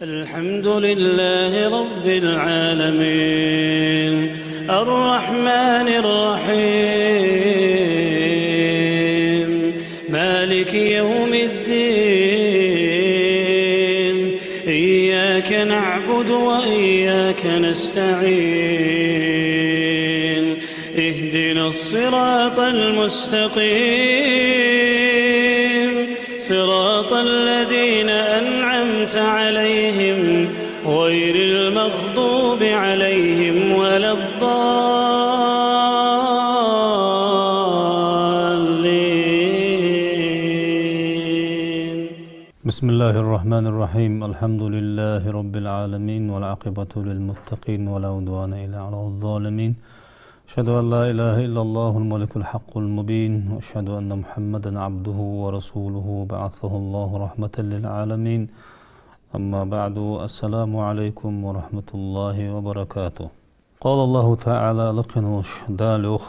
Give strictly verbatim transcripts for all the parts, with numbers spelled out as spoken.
الحمد لله رب العالمين، الرحمن الرحيم، مالك يوم الدين، إياك نعبد وإياك نستعين، اهدنا الصراط المستقيم، صراط الذين أنعمت عليهم غير المغضوب عليهم ولا الضالين. بسم الله الرحمن الرحيم. الحمد لله رب العالمين، والعاقبة للمتقين، ولا عدوان إلا على الظالمين. أشهد أن لا إله إلا الله الملك الحق المبين، وأشهد أن محمدا عبده ورسوله، بعثه الله رحمة للعالمين. أما بعد، السلام عليكم ورحمة الله وبركاته. قال الله تعالى, лакхе волча Дала йоах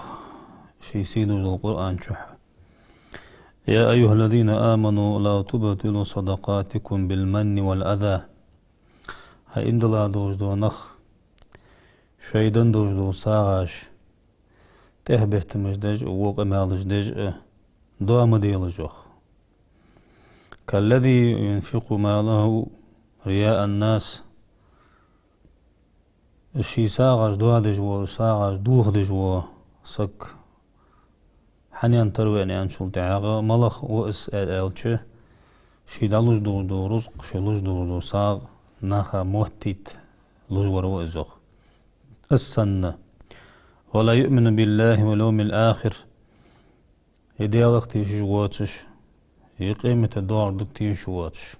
ший сийдолча Къуръан чу: يا أيها الذين آمنوا لا تبطلوا صدقاتكم بالمن والأذى. ХӀай иман дилла долаш дола нах, шоай денна долаш дола сагӀаш тӀехбеттамаш деш а, во къамаьлаш деш а доа ма делаш, йоах. كالذي ينفق ماله رياء الناس. Ший сагӀаш доадеш вола, сагӀаш дохадеш вола саг хьанна тара ваьннав аьнначул тӀехьагӀа, малагӀа ва из аьлча, ший дӀалуш долаш дола рузкъ, ший луш долаш дола сагӀа наха моттийта луш вар ва из, йоах. Из санна: ولا يؤمن بالله واليوم الآخر. Е Даьлах тешаш воацаш, е къематдийнах тешаш воацаш.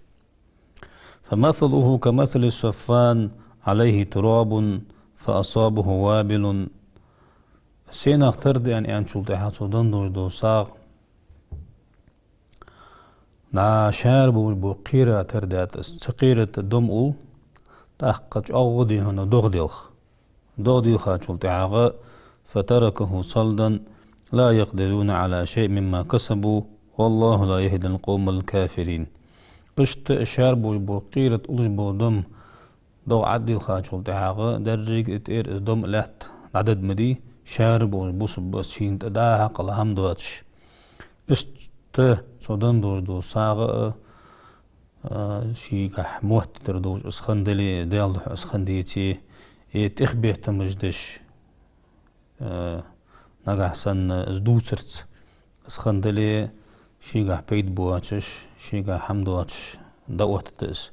فمثله كمثل صفوان عليه تراب فأصابه وابل. Сенах тара да аьнначул тӀехьагӀа цо денна долаш дола сагӀа дӀа шаьра болаш бола кхера тара даьд из. Ца кхерийта дом ул, тӀаккха чӀоагӀа дий хьона догӀа делха. ДогӀа делхачул тӀехьагӀа: فتركه صلدا لا يقدرون على شيء مما كسبوا والله لا يهدي القوم الكافرين. Иштта шаьра болаш бола кхера тӀа уллаш бола дом догӀа Ӏодилхачул тӀехьагӀа, деррига тӀера из дом лаьтта дӀадада ма дий, шаьра болаш бусалба саг шийна тӀа дӀа-хьа кхы хӀама доацаш. Иштта цо денна долаш дола сагӀа а, а, шийгахьа моттийтар долаш из хинна дале, Даьла духьа из хинна деце, е тӀехбеттамаш деш, а, нагахьа санна из дувцарца из хинна дале, шийгахьа пайда боацаш, шийгахьа хӀама доацаш дӀаоттаду из.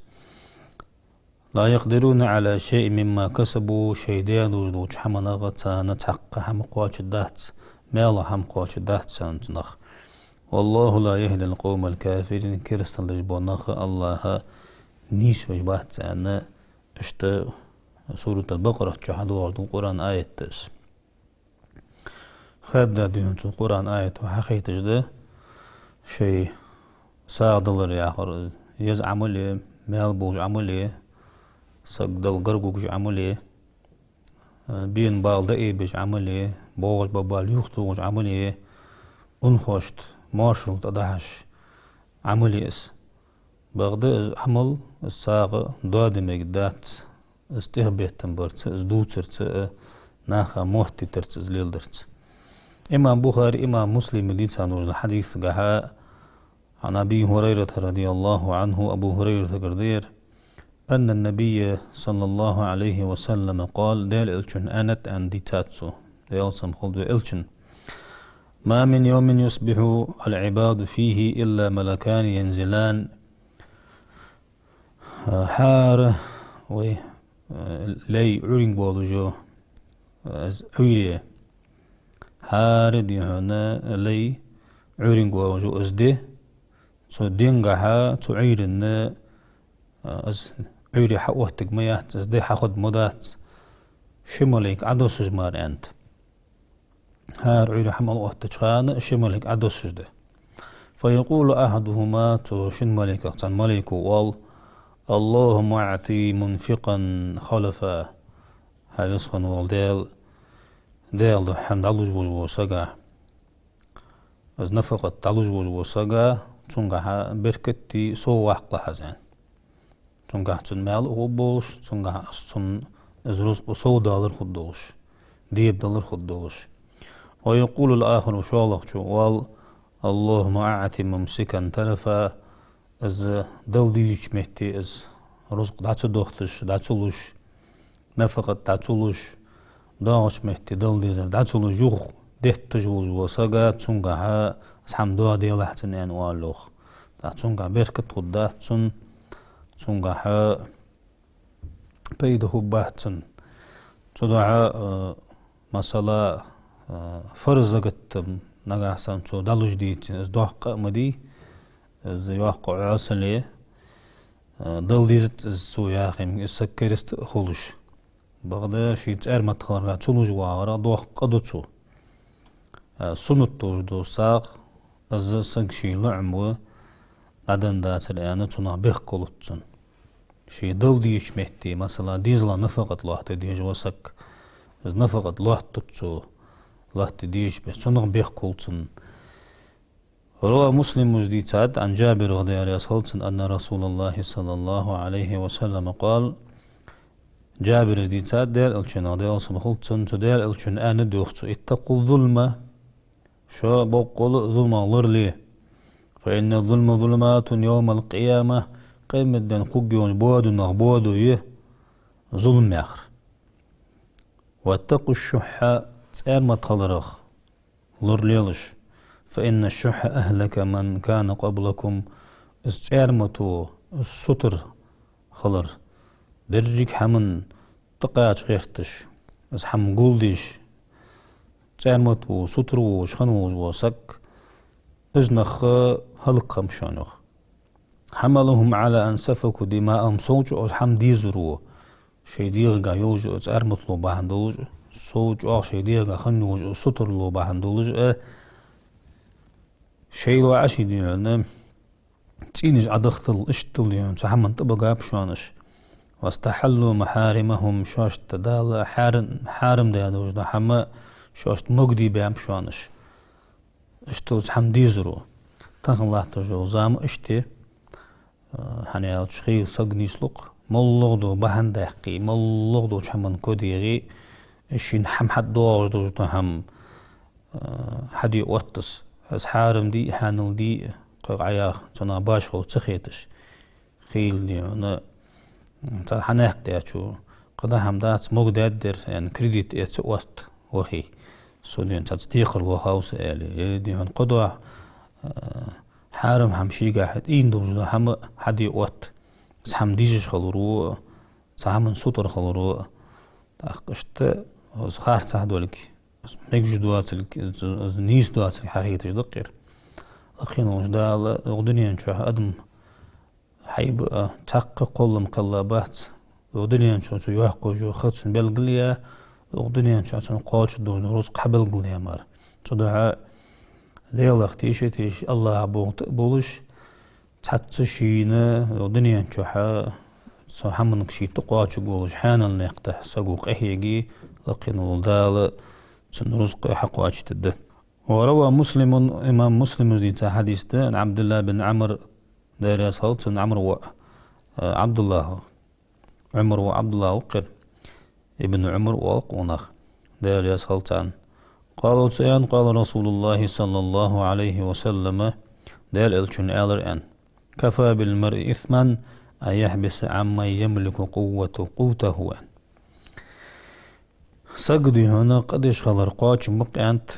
لا يقدرون على شيء مما كسبوا, шоаш даь долаш долча хӀаманах царна цхьаккха хӀама кхоачаргдац, маьлха хӀама кхоачаргдац царна цунах. والله لا يهدي القوم الكافرين, керастал деш бола нах АллахӀа нийсвеш бац царна. Иштта Суратуль-Бакъарат чу хьадоагӀаш дола Къуръан аят да из. Хадда дий хьона цу Къуръан аято хьахайташ да, шоай сагӀа далар яхар еза Ӏамал я, маьл болаш Ӏамал я, саг Далла гаргагуш Ӏамал я, бена бала дӀаэбеш Ӏамал я, боагӀаш бола бала юхатохаш Ӏамал я, унахошта моаршал тӀадахьаш Ӏамал я из. Бакъда из Ӏамал, из сагӀа доаде мегаш дац, из тӀехбеттам барца, из дувцарца а, наха моттийтарца, из леладарца. Имам Бухари, имам Муслима дийца долаш дола хьадисагахьа, عن أبي هريرة رضي الله عنه, Абу ХӀурайратагара да ер, أن النبي صلى الله عليه وسلم قال, Даьла Элчано аьннад аьнна дийцад цо, Даьла салам хилда вай Элчанна: ما من يوم يصبح العباد فيه إلا ملكان ينزلان. ХӀара, вай, лай Ӏуйранга волаш я, из Ӏуйре. ХӀара дий хьона лай Ӏуйранга волаш я из ди. Цу денгахьа, цу Ӏуйранна, из Ӏуйре хьаоттаргма яц, из ди хьахургма дац, ши малайк Ӏодоссаш мара аьннад. ХӀара Ӏуйре хьа мел оттача хана ши малайк Ӏодоссаш да. فيقول أحدهما, цу шин малайках цхьан малайко оал: اللهم أعط منفقا خلفا. ХӀай веза хинна вола Даьла, Даьла духьа хӀама дӀалуш волаш вола сага, из нафакъат дӀалуш волаш вола сага, цунгахьа беркат а, сов а ваккхалахь, аьнна. Цунгахьа цун маьл а хургболаш, цунгахьа из цун, из рузкъа совдалар хургдолаш, дебадалар хургдолаш. ويقول الآخر, шоллагӀчо оал: اللهم أعط ممسكا تلفا, из Дала дезача метте из рузкъа дӀа ца дохийташ, дӀа ца луш, нафакъат дӀа ца луш, доагӀача метте Дала дезар дӀа ца луш, юха детташ волаш вола саг, цунгахьа из хӀама доаделахь цунна, аьнна оал йоах. ТӀаккха цунгахьа беркат хургдац цунна, цунгахьа пайда хургбац цунна. Цудухьа, э, масала, э, фарз закат нагахьа санна цо дӀалуш деце, из доккха а ма дий, из йоккха Ӏо ца ле, э, Дала дезац из цо яхе, из саг кераста а хулаш. Бакъда ший цӀермат хиларга ца луш вагӀар доккха къа да цо. Э, суннат долаш дола сагӀа, из саг ший лоӀам ва, дӀаденна дацар аьнна, цунах бехк хулац цунна. Ший Дала дезача метте, масала, дезала нафакъат лоаттаде дезаш вола саг, из нафакъат лоаттаду цо, лоаттаде дезача беса, цунах бехк хул цунна. روى مسلم, Муслима дийцад, عن جابر, Даьла раьза хилва цунна, أن رسول الله صلى الله عليه وسلم قال, Джабира дийцад, Даьла Элчангара, Даьла салам хилда цунна, цу Даьла Элчано аьннад йоах цо: اتقوا الظلم, шо боккъала зуламах лорале. فإن الظلم ظلمات يوم القيامة, къематдийнахьа хургйолча боадонех боадо я зулам яхар. واتقوا الشح, цӀермат хиларах лоралелаш. فإن الشح أهلك من كان قبلكم, из цӀермато, из сутара хилар, деррига хӀаманна тӀакхача гӀерташ, из хӀама гулдеш, цӀермат во, сутара волаш хинна волаш вола саг, из нах хӀалакхиннаб шоана йоах. حملهم على أن سفكوا دماءهم, сов чӀоагӀа из хӀама дезаро, шоай дегӀагахьа йолаш а цӀермат ло бахьан долаш а, сов чӀоагӀа шоай дегӀагахьа хинна йолаш а сутара ло бахьан долаш а, шоай лоӀаш, дий хьона, цӀийнаш Ӏодахийтал, иштта, дий хьона, цу хӀаманна тӀабигаб шоана уж. واستحلوا محارمهم, шоашта Дала хьарам, хьарам даь долаш дола хӀама шоашта могадийбаьб шоана уж. Иштта из хӀама дезаро. Тахан латташ йола зама иштта я, э, хӀана аьлча хийла саг нийслу-кх, моллагӀа дола бахьан даьккхе, моллагӀа долча хӀаманна ко дегӀе, шийна хӀама хьатӀадоагӀаш долаш дола хӀама, э, хьаде отт из. Из хьарам дий, хьанал дий, кхы Ӏа яха, цунах башхало ца хеташ. Хийла, дий хьона, цхьа хьанехк даьчо, кхы дӀа хӀама дац, могадаьд ер, аьнна, кредит эца отт вахе. Со, дий хьона, цхьацца декхар лохав са, аьле. Е, дий хьона, кхыдола, э, хьарам хӀама шийгахьа тӀайийна долаш дола хӀама хьаде отт. Из хӀама дезаш хиларо, цу хӀаманна сутара хиларо. ТӀаккха иштта из харцахьа долга, из мегаш доацалга, из, из нийса доацалга хьахьежаш да-кх ер. Лакхе волча Дала укх дунен чухь адам хьайба а, цхьаккха кхоллам кхелла бац. Укх дунен чу цо йоаккхаш йола ха цунна белгалъяь, укх дунен чу цунна кхоачаргдолаш дола рузкъа хьабелгалъяь мара. Цудухьа Даьлах тийша а тийша, АллахӀа боху тӀа а болаш, цхьацца шийна укх дунен чухьа цу хӀаманга ший тӀакхоачаргволаш хьанал наькъа тӀа саго къахьеге, лакхе вола Дала цун рузкъа хьакхоачийтаргда. وروى مسلم, имам Муслима дийца хьадис да, عن عبد الله بن عمرو, Даьла раьза хилва цунна, Ӏамра воӀ, э, ӀабдуллахӀ, Ӏумара воӀ ӀабдуллахӀ ва-кх ер, ибн Ӏумар оал-кх укх наха, Даьла раьза хилва царна. قال, цо аьннад, قال رسول الله صلى الله عليه وسلم, Даьла Элчано аьлар, аьнна: كفى بالمرء إثما أن يحبس عمن يملك قوته, قوته, аьнна. Сага, дий хьона, къа деш хилар кхоачам ба-кх, аьннад,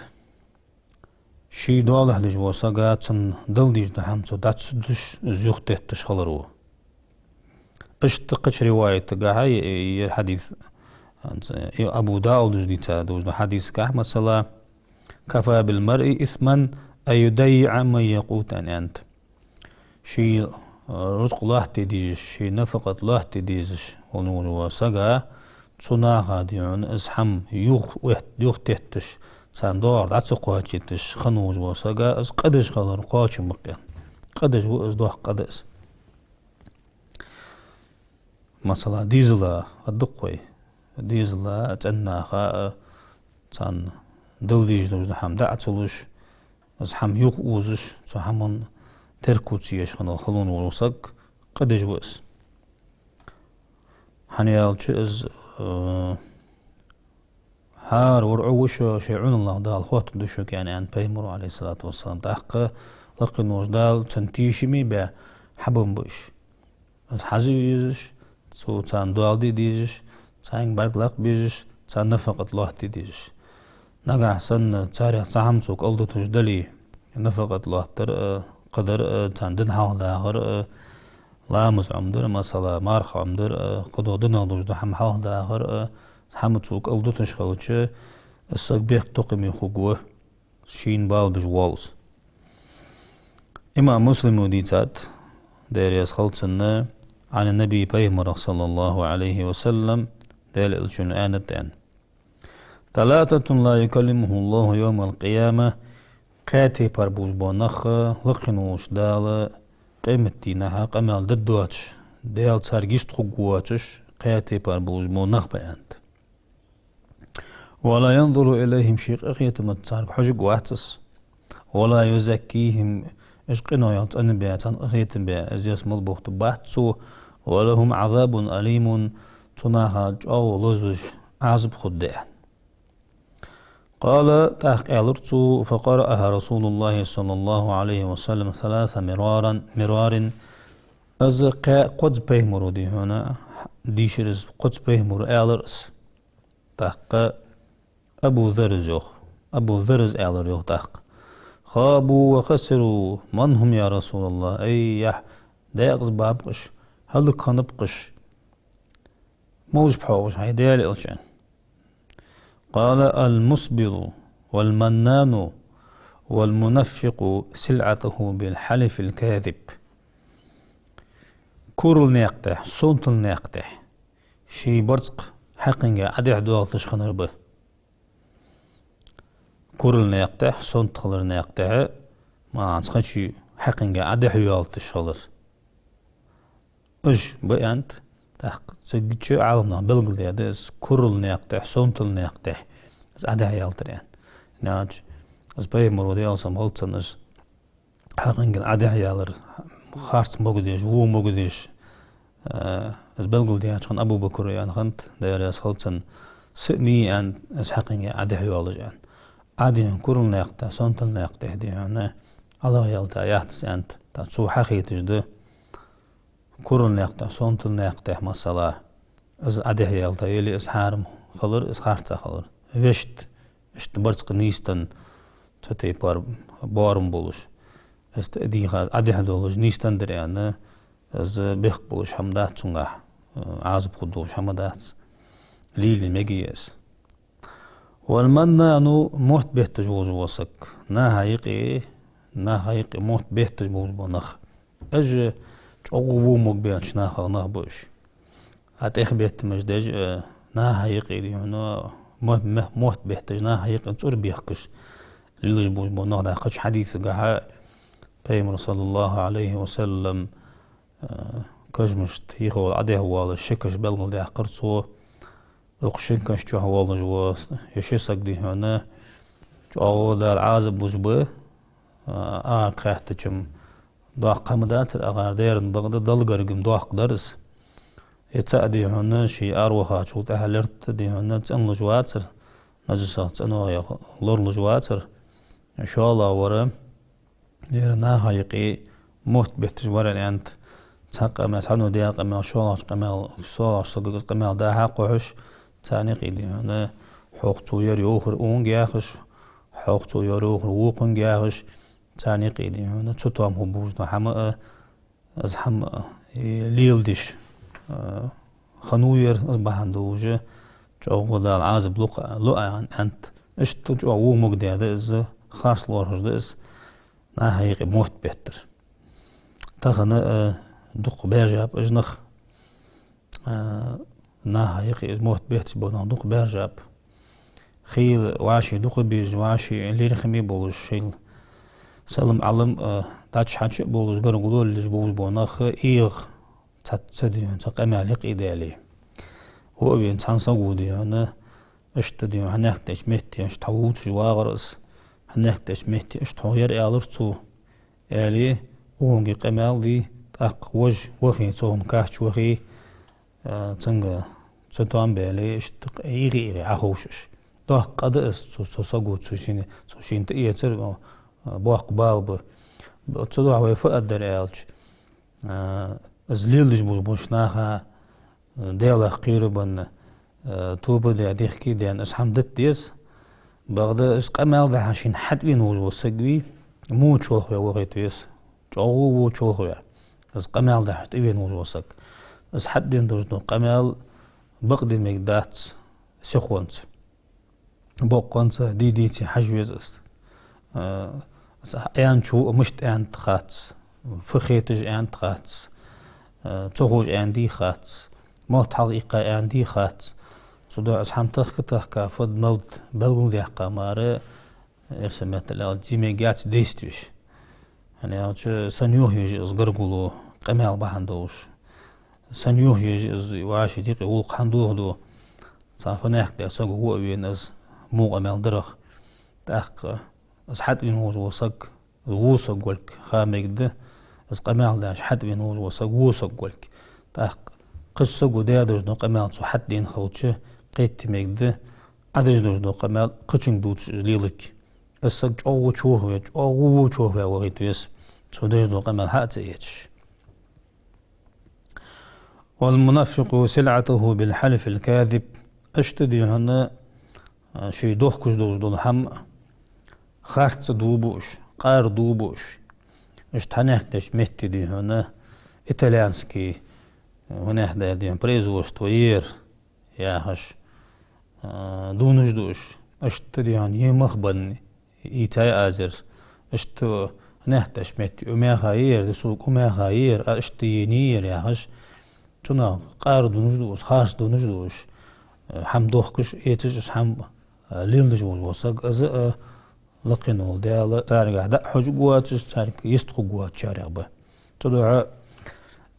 ший доалахьа деш волча сага цунна Дала дезаш дола хӀама цо дӀа ца деш, из юхатетташ хиларо. Иштта кхыча риваятагахьа, е-, ер хьадис, хӀанз, э, Абу Дауда дийца долаш долча хьадисагахьа, масала: كفى بالمرء إثما أن يضيع من يقوته, аьнна, аьннад. Ший, э, рузкъа лоаттаде дезаш, ший нафакъат лоаттаде дезаш волаш вола сага, цу наха, дий хьона, из хӀама юха-, юхатетташ, царна доагӀар дӀа ца кхоачийташ хинна волаш вола сага, из къа деш хилар кхоачам ба-кх, аьнна. Къа деш ва из, доккха къа да из. Масала, дезала, аргда-кх вай, дезала, цӀен наха а, царна Дала дезаш долаш дола хӀама дӀа а ца луш, из хӀама юхаозаш, цу хӀаман терко ца еш хинна волаш вола саг, къа деш ва из. ХӀана аьлча из, э, хӀара вар Ӏу ва шо, шоай Ӏуналах Дала хоттаргда шуга, аьнна, аьннад Пайхамаро, Ӏалайхи ссалату вассалам. ТӀаккха лакхе волча Дала цунна тешаме баь хьабенна ба уж. Из хьаза а везаш, цо царна доал де дезаш, царна бӀарг лакха безаш, царна нафакъат лоаттаде дезаш. Нагахьа санна царех цхьа хӀама цо кӀалдуташ дале, нафакъат лоаттар а, кхыдар а, царна дин хьалхадахар а, ламаз Ӏомадар а, масала, марха Ӏомадар а, кхыдола динах долаш дола хӀама хьалхадахар а, хӀама цо кӀалдуташ хилча, из саг бехктокхаме хургва, шийна бала беш воалл из. Имам Муслимо дийцад, Даьла раьза хилва цунна, عن النبي, Пайхамарах, صلى الله عليه وسلم, Даьла Элчано аьннад аьнна: ثلاثة لا يكلمهم الله يوم القيامة. Кхаь тайпара болаш бола нах лакхе волча Дала къематдийнахьа къамаьл дергдоацаш, Даьла царга йистхургвоацаш, кхаь тайпара болаш бола нах ба, аьннад. ولا ينظر إليهم, ший къахетамца царга хьожаргвац из. ولا يزكيهم, уж къинойх цӀенбаь, царна къахетам баь, из ялсмала бохийтаргбац цо. ولهم عذاب أليم, цу наха чӀоагӀа лазаш Ӏазап хургда, аьнна. قال, тӀаккха аьлар цо: فقرأها رسول الله صلى الله عليه وسلم ثلاث مرارا, مرار. Из кхаь-, кхозза Пайхамаро, дий хьона, дийшар из, кхозза Пайхамаро аьлар из. ТӀаккха Абу Зарра из йоах. Абу Зарра из аьлар йоах тӀаккха: خابوا وخسروا، من هم يا رسول الله؟ Ай, яхь, декъаза баьб-кх уж, хӀалакхиннаб-кх уж. Малаш ба хьогӀ уж, хӀай Даьла Элча? قال: المسبل والمنان والمنفق سلعته بالحلف الكاذب. Курал наькъа тӀа, сонтал наькъа тӀа, ший барзкъа хьакъехьа Ӏодехьадоалийташ хиннар ба. Курал наькъа тӀа, сонтхилара наькъа тӀа, маӀанца хачи хьакъехьа Ӏодехьайоалийташ хилар. Уж ба, аьннад, тӀаккха цигача Ӏаламнаха белгалдаьд из, курал наькъа тӀа, сонтал наькъа тӀа из Ӏодехьаялийтар, аьнна. Наьнча, из Пайхамаро, Даьла салам хилда цунна, из хьакъехьа Ӏодехьаялар, харц могадеш, во могадеш, э, из белгалдаьча хана Абу Бакра аьнна хиннад, Даьла раьза хилва цунна, са а ма йий, аьннад, из хьакъехьа Ӏодехьайоалаш, аьнна. Ӏа, дий хьона, курал наькъа тӀа, сонтал наькъа тӀа, дий хьона, Ӏолагӏъялийта яц из, аьннад, тӀаккха цо хьахайташ да. Курал наькъа тӀа, сонтал наькъа тӀа, масала, из Ӏодехьаялийта, или из хьарам хилар, из харц хилар. Вешта, иштта барзкъа нийсденна, цу тайпара боарам болаш, из тӀа а дийха, из Ӏодехьадоалаш нийсденнадар аьнна, из бехк болаш хӀама дац цунгахь, Ӏазап хургдолаш хӀама дац. Лелае мег из. والمنان, мотт бетташ волаш вола саг. Наха юкъе, наха юкъе мотт бетташ болаш бола нах. Уж чӀоагӀа во могабаьча нахах нах ба уж. А тӀехбеттамаш деш, э, наха юкъе, дий хьона, мо-, мо-, мотт бетташ, наха юкъе цӀур бехкаш лелаш болаш бола нах. ДӀахо кхыча хьадисагахьа Пайхамара, صلى الله عليه وسلم, э, кашамашта юхавала Ӏодехьавоалаш, ши каша белгалдаьккхар цо. Укх шин каша чу воаллаш вола ер ши саг, дий хьона, чӀоагӀа Дала Ӏазап луш ба, а, ара кхаьттача-м доккха хӀама дацар, акхар дерригача бакъда Далла гарга-м доккха дар из. Ер цаӀ, дий хьона, ше аравахачул тӀехьагӀа лерттӀа, дий хьона, цӀенлуш вацар, нажасах, цӀенойх лоралуш вацар. ШоллагӀвар ер наха юкъе мотт бетташ вар, аьннад, цхьа къамаьл, цхьанне даь къамаьл, шоллагӀча къамаьл, шоллагӀча сагага из къамаьл дӀа-хьа кхухьаш, царна юкъе, дий хьона, хьох цо ер йоахар укхунга яхаш, хьох цо ер йоахар вокхунга яхаш, царна юкъе, дий хьона, цу тоам ху бужна хӀама а, из хӀама а, э, леладеш, э, хиннав ер, из бахьан долаш чӀоагӀа Дала Ӏазап лу-кх, лу, аьннад. Иштта чӀоагӀа во могадаь да из, харц лоархӀаш да из, наха юкъе мотт беттар. Тахан, э, дукха баьржаб уж нах. Э, наха юкъе из мотт бетташ бола нах дукха баьржаб. Хийла вӀаший дукха безаш, вӀаший лерхӀаме болаш, шоайла салам-Ӏалам, э, дӀачу-хьачу а болаш, гаргало лелаш болаш бола нах, эгӀа цхьацца, дий хьона, цхьа къамаьл юкъе даьле. Во а вена цхьан саго, дий хьона, иштта, дий хьона, хьанехк тӀеча метте иштта хьо вувцаш вагӀар из, хьанехк тӀеча метте иштта хьох ер аьлар цо, аьле, укхунга къамаьл де, тӀаккха вож вахе, цу хӀаман кач вахе, А, цунга цу тӀом баьле, иштта къе-, игӀи-игӀи Ӏоховшаш. Доккха къа да из, цу, цу саго, цу шийна, цу шийна тӀаэцар, а, боккха бала ба. Цудухьа вай фу аргдар аьлча, а, из леладеш болча наха, а, Даьлах кхерабенна, а, тоба даь, дехке даьнна, из хӀама дита деза. Бакъда из къамаьл дахьа шийна хьатӀавена волаш вола саг вий, во чолхе вахийта веза. ЧӀоагӀа во чолхе. Из къамаьл дахьа тӀавена волаш вола саг. Из хьатӀадена долаш дола къамаьл бакъдена мегаргдац сихонца. Боккъонца, дий-дийца хьажа веза из. Э, из аьнначо мишта аьннад хац, фу хеташ аьннад хац, э, ца ховш аьннадий хац, мотт хьалха иккха аьннадий хац. Цудухьа из хӀама тахка-тахка, фуд-малад белгалдаьккха мара, эрсий меттала аьлча, из мегаргьяц действовать. ХӀана аьлча, сенна юхаеш я из гаргало, къамаьл бахьан долаш. Сенна юхаеш я из, вӀаший юкъе гӀулакх хӀана дохаду. Цхьа фанатик даь саг во а вена из, во къамаьл дарах. ТӀаккха из хьатӀавена волаш вола саг, из во саг волга ха мегаргда, из къамаьл деш хьатӀавена волаш вола саг во саг волга. ТӀаккха кхыча саго даь долаш дола къамаьл цо хьатӀадена хилча, кхетаде мегаргда, Ӏадеш долаш дола къамаьл кхычунга дувцаш из леларг. Из саг чӀоагӀа чохве, чӀоагӀа во чохве вахийта веза, цо деш дола къамаьл хьа а ца эцаш. والمنفق سلعته بالحلف الكاذب. Иштта, дий хьона, а, ший дохкаш долаш дола хӀама харцахьа дув буаш, къара дув буаш. Иштта хьанехк деш метте, дий хьона, итальянский, а, хьанехк даьр, дий хьона, производство я ер яхаш, а, дувнаш да уж. Иштта, дий хьона, е мах бенна ийцай аз ер. Иштта хьанехк деш метте, укх мехка я ер, дий, суг укх мехка я ер, а иштта енай ер яхаш. Цунах къара дувнаш да уж, харц дувнаш да уж. Э, хӀама дохкаш, эцаш, уж хӀама, э, леладеш волаш вола саг, из, э, лакхе вола Даьла царгахьа дӀа а хьожаргвоацаш, царга йистхургвоацачарех ба. Цудухьа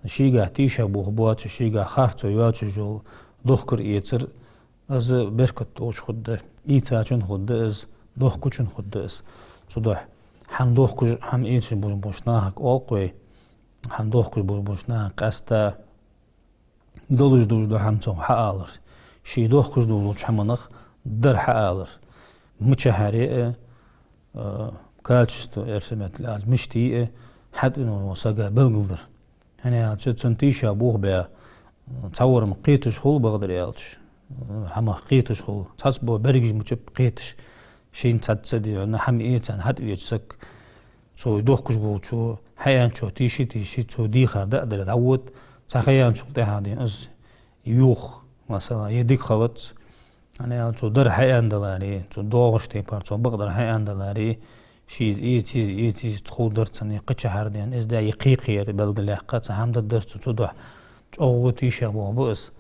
шийгахьа тийшаболх боацаш, шийгахьа харцо йоацаш йола дохкар-эцар, из беркат долаш хургда, ийцачун хургда из, дохкачун хургда из. Цудухьа хӀама дохкаш, хӀама эцаш болаш болча нахага оал-кх вай, хӀама дохкаш болаш болча наха къаьстта долаш долаш дола хӀама цунга хьаалар. Ший дохкаш долча хӀаманах дар хьаалар. Мичахьара а, э, качество, эрсий меттала аьлча, мишта я а, хьатӀавена волча сага белгалдар. ХӀана аьлча, цунна тийшаболх баь, цхьавар-м кхеташ хул, бакъдар аьлча. ХӀамах кхеташ хул. Цхьацца бола бӀаргаш мичаб кхеташ. Шийна цхьацца, дий хьона, хӀама эца аьнна хьатӀавеча саг, цо дохкаш болчо, хьааьнначох тийша-тийша, цо дийхар дӀа а дале, дӀавода, цхьа ха яьнначул тӀехьагӀа, дий хьона, из йоах, масала, е дика хилац, хӀана аьлча, цо дар хьааьнна даларе, цо доагӀача тайпара, цо бакъдар хьааьнна даларе, ше из эца еза, эца еза, цхьа хов дар цунна, е кхычахьара, дий хьона, из даь, е кхы-кхыяр белгалъяьккха, цхьа хӀама дергдар цо, цудухьа чӀоагӀа тийшаболх ба из.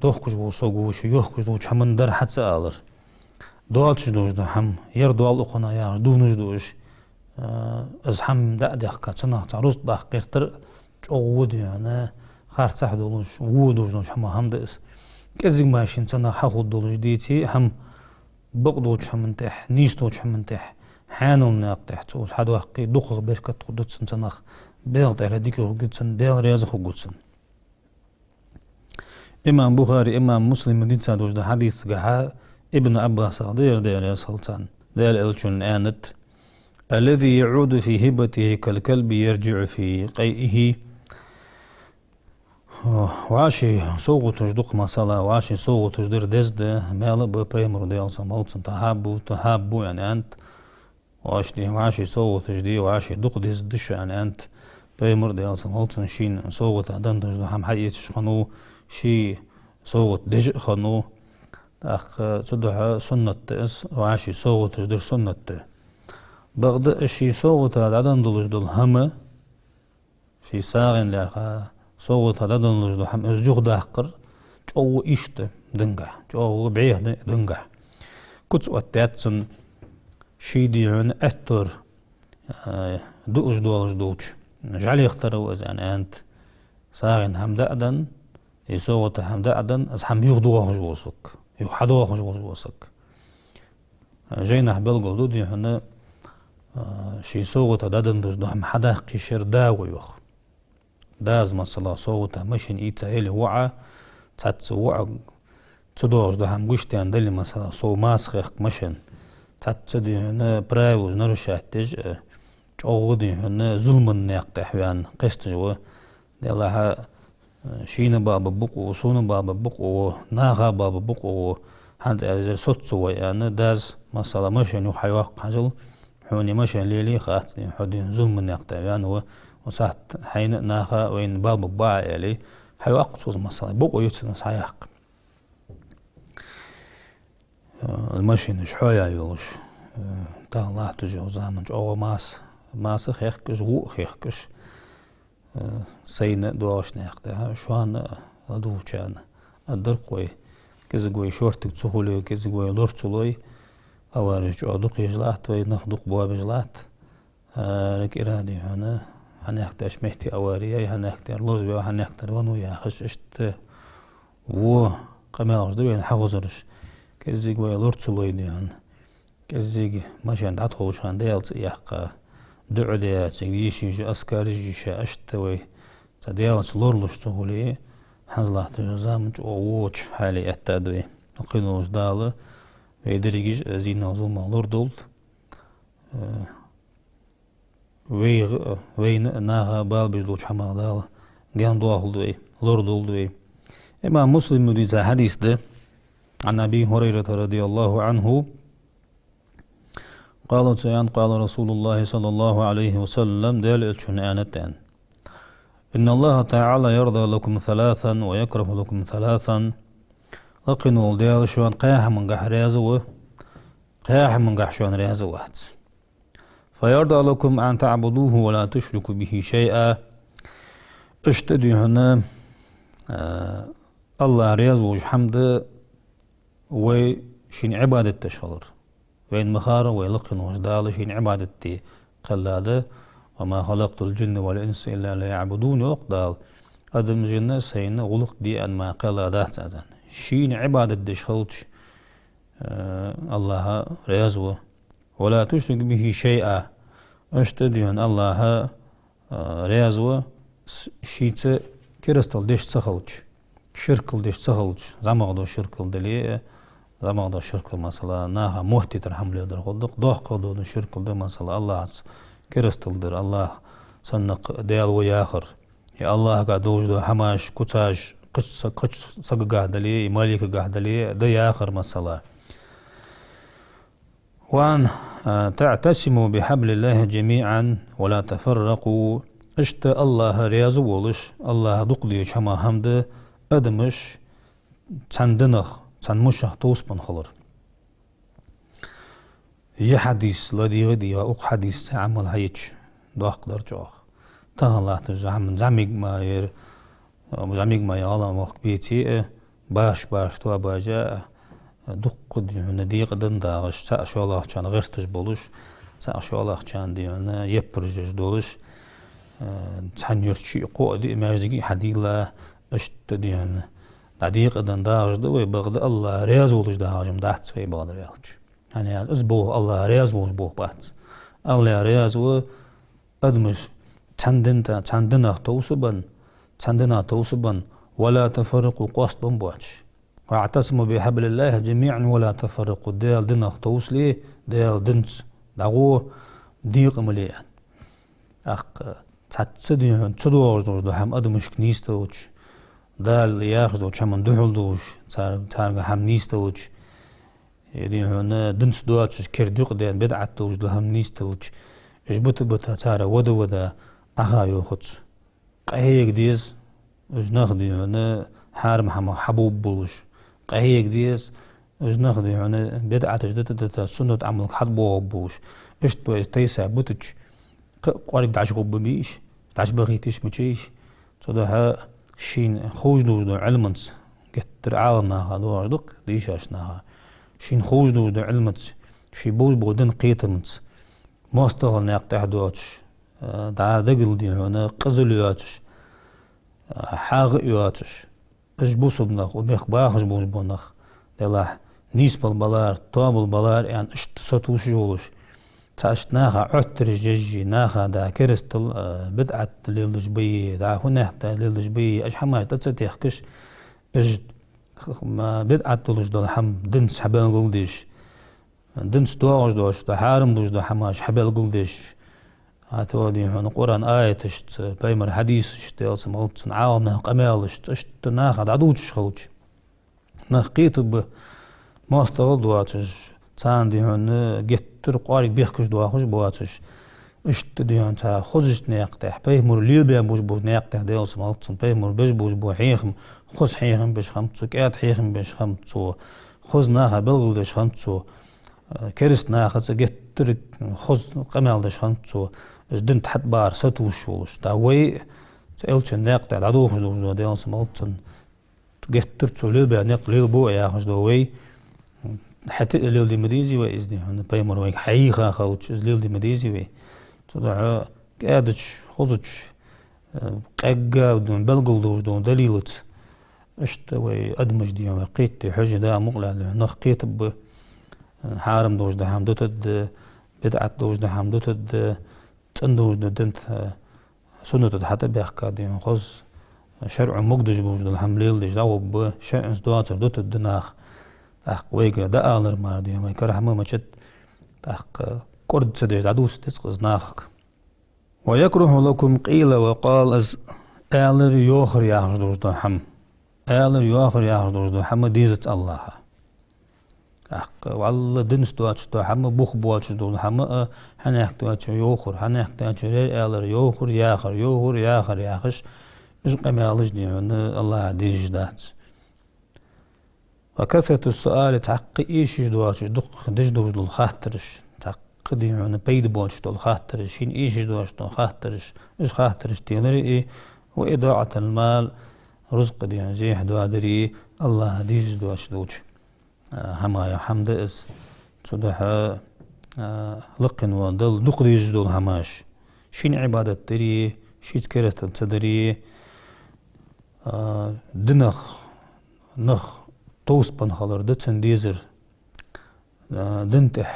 Дохкаш вола саго ший йохкаш долча хӀаман дар хьа ца алар. Доацаш долаш дола хӀама, ер доал укхунах яхаш, дувнаш да уж. Э, из хӀама дӀа а дехка, цунах цхьа рузкъа даккха гӀертар чӀоагӀа во, дий хьона, харцахьа долаш, во долаш долча хӀамах хӀама да из. КӀезига машен цунах хьахургдолаш деце а, хӀама бакъдолча хӀаман тӀехьа, нийса долча хӀаман тӀехьа, хьаьнала наькъа тӀехьа цо из хьадоаккхе, дукхагӀа беркат хургда цунна цунах, Даьла тӀехьа дика хургва цунна, Даьла раьза хургва цунна. Имам Бухари, имам Муслима дийца долаш долча хьадисагахьа Ибн Ӏаббасах да ер, Даьла раьза хилва царна, Даьла Элчано аьннад: «الذي يعود في هبته كالكلب يرجع في قيئه». ВӀаший совгӀаташ дукха, масала, вӀаший совгӀаташ дар деза да, маьл а ба, пайхамара, Даьла салам хилда цунна, тӀахьаб бу, тӀахьаб бу, аьнна, аьннад. ВӀаший, вӀаший совгӀаташ де, вӀаший дукха деза да шоана, аьннад пайхамара, Даьла салам хилда цунна, шийна совгӀата денна долаш дола хӀама хьаэцаш хиннав, ше совгӀат деш а хиннав. ТӀаккха цудухьа суннат да из, вӀаший совгӀаташ дар суннат да. Бакъда из ший совгӀата дӀаденна долаш дола хӀама, ший сагӀийна лаьрхӀа совгӀата дӀаденна долаш дола хӀама из юхадаккхар чӀоагӀа иштта да динагахьа, чӀоагӀа бӀеха да динагахьа. Куц оттадаьд цунна, ший, дий хьона, аьттув, э, дуаш долаш долча жӀалех тара ва из, аьнна, аьннад. СагӀийна хӀама дӀа а денна, е совгӀата хӀама дӀа а денна, из хӀама юхадоахаш вола саг, юха хьадоахаш волаш вола саг. Жайнашка белгалду, дий хьона, а, ший совгӀата дӀаденна долаш дола хӀама хьадаккха йиш яр да ва, йоах. Дас, масала, совгӀата машен ийца яле воӀа, цхьацца воӀа ца доагӀаш дола хӀама гуш даьнна дале, масала, сов маса хехка машен, цхьацца дий хьона правилаш нарушать деш, э, чӀоагӀа дий хьона зуламан наькъа тӀа ваьнна кхесташ ва. Делахь, э, шийна бала бергба-кх укхо, сона бала бергба-кх укхо, наха бала бергба-кх укхо, хӀанз аз ер соццо вай аьнна, дас, масала, машен юха хьайоаккх хьажал, хьона машен лелае хац, хьо дий хьона зуламан наькъа тӀа ваьнна ва, укх сахьте хьайна а, наха а, вайна бала бергба Ӏа аьле, хьайоаккх цо из, масала, бокъо я цунна из хьаяккха. Э, машенаш хьоаяь йолаш, э, тахан латташ йола заман чӀоагӀа маса, маса хехкаш, вуо хехкаш, э, сайна доагӀача наькъа тӀа, шоана а, ладувгӀачарна а. Аргдар-кх вай, кӀезига вай шортига ца хуле, кӀезига вай лора ца лой, авареш чӀоагӀа дукха еш латт вай, нах дукха боабеш латт. Э, кӀира дий хьона, хьанехк тӀа аш метте авари яй, хьанехк тӀа лозаве, хьанехк тӀа вано яхаш, иштта во къамаьлаш да вайна хьахозараш. КӀезига вай лора ца лой дий хьона, кӀезига машен дӀатӀаховшахьа Даьла цӀи яккха, дуӀа даь, цига йиш йийша, азкараш йийша, иштта вай цу Даьлаца лоралуш ца хуле, хӀанз латташ йола зама чӀоагӀа воча хьале эттад вай. Кхы волча Дала вай дерригаш а зийнах, зуламах лорадолда. Э, вайга а, вайна а, наха а бала беш долча хӀамах Дала гаьна доахалда вай, лорадолда вай. Имам Муслима дийца хьадис да. عن أبي هريرة رضي الله عنه قال, цо аьннад, قال رسول الله صلى الله عليه وسلم, Даьла Элчано аьннад аьнна: إن الله تعالى يرضى لكم ثلاثا ويكره لكم ثلاثا. Лакха вола Даьла шоана кхаь хӀамангахь раьза ва, кхаь хӀамангахь шоана раьза вац. فيرضى لكم أن تعبدوه ولا تشركوا به شيئا. Иштта дий хьона, а, АллахӀ раьза волаш хӀама да вай шийна Ӏибадат деш хилар. Вайна ма харра вай лакха волча Дала шийна Ӏибадат де кхелла да. وما خلقت الجن والإنس إلا ليعبدون, йоах Дала. Адам, жин а сайна гӀулакх де аьнна мара кхелла дац аз аьнна. Шийна Ӏибадат деш хилча, э, АллахӀ раьза ва. ولا تشركوا به شيئا. Иштта дий хьона АллахӀ, э, раьза ва, с-, шийца керастал деш ца хилча, ширкал деш ца хилча, зӀамагӀа дола ширкал дале а, зӀамагӀа дола ширкал, масала, наха моттийтар хӀама леладар хургда-кх, доккхагӀа дола ширкал да, масала, АллахӀаца керастал дар, АллахӀ санна-кх Даьла ва яхар, е АллахӀагахь долаш дола хӀамаш, куцаш, кхыча са-, кхыча сагагахь дале а, е малейкагахь дале а, да яхар, масала. وأن, а, تعتصموا بحبل الله جميعا ولا تفرقوا. Иштта АллахӀ раьза волаш, АллахӀ дукха деча хӀамах хӀама да адамаш цхьан динах, цхьан мушах товсабенна хилар. Ер хьадис ладийгӀа а дийгӀа, укх хьадисаца Ӏамал хьаеча, доккха дар чӀоагӀа. Тахан латташ зӀамига ма яр, зӀамига ма яр ГӀалгӀай мехка беце а, башха-башха тоабаш а, дукха дий хьона декъаденна дагӀаш, цхьа шоллагӀчарна гӀерташ болаш, цхьа шоллагӀчарна дий хьона яппараш еш долаш, цхьан юрта шиъ-кхоъ-диъ маьждиг а хьадийла, иштта дий хьона дӀадекъаденна дагӀаш да вай, бакъда АллахӀ раьза волаш дагӀаш-м дац вай, бакъдар аьлча. ХӀана аьлча из болх АллахӀ раьза волаш болх бац. АллахӀ раьза ва адамаш цхьан дин тӀа, цхьан динах товсабенна, цхьан динах товсабенна, ولا تفرقوا, къоастабенна боацаш. واعتصموا بحبل الله جميعا ولا تفرقوا. Даьла динах товсале, Даьла динца дӀагӀо, декъа ма ле аьнна. ТӀаккха цхьацца дий хьона ца доагӀаш долаш дола хӀама адамашка нийсделча, Дала яхаш долча хӀаман духьал долаш, цар-, царга хӀама нийсделча, е дий хьона динца доацаш керда юкъадаьнна бидӀат долаш дола хӀама нийсделча, уж бита-бита, царех вада-вада Ӏоха йоахац. Къахьега деза уж нах дий хьона хьарам хӀамах хьабувлабеш. Къахьега деза уж нах дий хьона бидӀаташ дита-дита, суннат Ӏамалга хьатӀабоагӀаргболаш. Иштта вай из тайса битача, кхы а кӀоарга дӀачугӀоргба бий уж, дӀачубахийта йиш ма йий уж. Цудухьа шийна ховш долаш дола Ӏилманца, геттара Ӏаламнаха доагӀаш да-кх, дийшача наха, шийна ховш долаш дола Ӏилманца, ший болаш бола дина кхетамца, моастагӀал наькъа тӀа доацаш, дӀа дагал дий хьона къизал йоацаш, хьагӀ а йоацаш, уж бусалба нах, укх мехка бахаш болаш бола нах, делахь, нийсбала балар, тоабала балар аьнна, иштта сатувсаш волаш, цхьа иштта наха Ӏоттараш еш, наха да керастал, а, бидӀат леладеш ба, да хӀуннатта леладеш ба, уж хӀамаш тӀа ца техкаш, уж х-, ма, бидӀат долаш дола хӀама динца хьабелгалдеш, динца доагӀаш долаш да, хьарам долаш да хӀамаш хьабелгалдеш. Ӏа тӀа вади хьона Къуръан аяташца, пайхамара хьадисашца, Даьла салам хилда цунна, Ӏаламнаха къамаьлашца, иштта наха дӀадувцаш хилча. Нах кхетаргба, моастагӀал доацаш, царна ди хьона геттара кӀоарга бехкаш доахаш боацаш. Иштта ди хьона цхьа хозача наькъа тӀа, пайхамара лелабеш бола наькъа тӀа, Даьла салам хилда цунна, пайхамара беш бола хьехам, хоза хьехам беш хиннаб цо, кӀаьда хьехам беш хиннаб цо, хоза наха белгалдеш хиннад цо, э, кераста нахаца геттара хоза къамаьл деш хиннад цо, уж дина тӀа хьатӀабар сатувсаш волаш. ТӀаккха вай цу элчан наькъа тӀа дӀадолхаш долаш да, Даьла салам хилда цунна, геттара цо лелабаь никъ лелабу яхаш да вай. ХӀаьта а леладе ма дезий вай из ди хьона, пайхамара вайга хьайийха хилча, из леладе ма дезий вай. Цудухьа кӀаьдача, хозача, э, къегга ди хьона белгалдеш дола далилаца. Иштта вай адамаш ди хьона вай кхетаде хьожаш да, мукъалахь ди хьона нах кхетаргба, э, хьарам долаш да хӀама дутаргда, бидӀат долаш да хӀама дутаргда, цӀена долаш да дина тӀа, э, суннатаца хьатӀабаьхка ди хьона хоза, шарӀо могадеш болаш дола хӀама леладеш дӀагӀоргба, шарӀаца доацар дутаргда наха. ТӀаккха вайгара дӀаалар мара ди хьона вай кара хӀама мичад, тӀаккха кӀорда ца деш дӀадувца деза-кх из нахага. «ويكره لكم القيل والقال», из алар, йоахар яхаш долаш да хӀама. Алар, йоахар яхаш долаш да хӀама дезац АллахӀа. ТӀаккха валла динца доацаш да хӀама, бух боацаш да хӀама, а, хьанехк доацаш йоахар, хьанехк доацаш ер алар, йоахар, яхар, йоахар, яхар яхаш, уж къамаьлаш ди хьона АллахӀа дезаш дац. «وكثرة السؤال», цхьаккха эшаш доацаш, дукха деш долаш дола хаттараш, цхьаккха ди хьона пайда боацаш дола хаттараш, шийна эшаш доацаш дола хаттараш, уж хаттараш телар а, «وإضاعة المال», рузкъа ди хьона зехьа доадар а, АллахӀа дезаш доацаш долча, а, хӀамаех хӀама да из. Цудухьа, а, лакхе вола Далла дукха дезаш дола хӀамаш, шийна Ӏибадат дар а, шийца керастал ца дар а, а, динах нах товсабенна хилар, дацан дезар, а, дина тӀа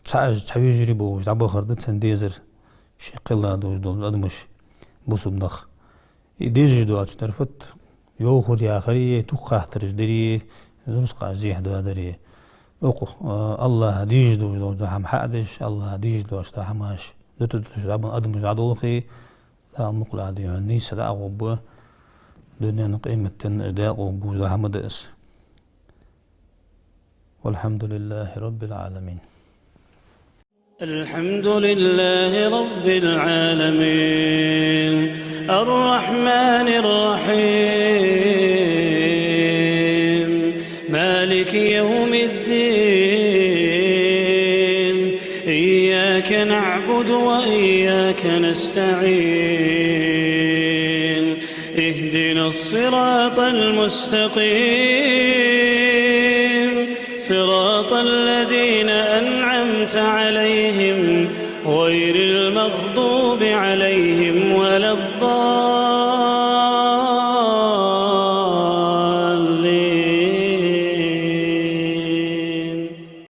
цхьа уж, цхьа вежарий болаш дӀабахар, дацан дезар, ший кхелла долаш дола адамаш, бусалба нах. Из дезаш доацаш дар фуд? Йоахар, яхар а, тӀаккха хаттараш дар а, рузкъа зехьа доадар а. Укх, а, АллахӀа дезаш долаш да хӀама хьадеш, АллахӀа дезаш доацаш да хӀамаш дутаргдолаш да адамаш дӀадолхе, Дала мукъалахь ди хьона нийса дӀагӀоргба, дунен, къематден уж даькъалургболаш да хӀама да из. والحمد لله رب العالمين. الحمد لله رب العالمين. الرحمن الرحيم. مالك يوم الدين. إياك نعبد وإياك نستعين. اهدنا الصراط المستقيم. صراط الذين أنعمت عليهم غير المغضوب عليهم ولا الضالين.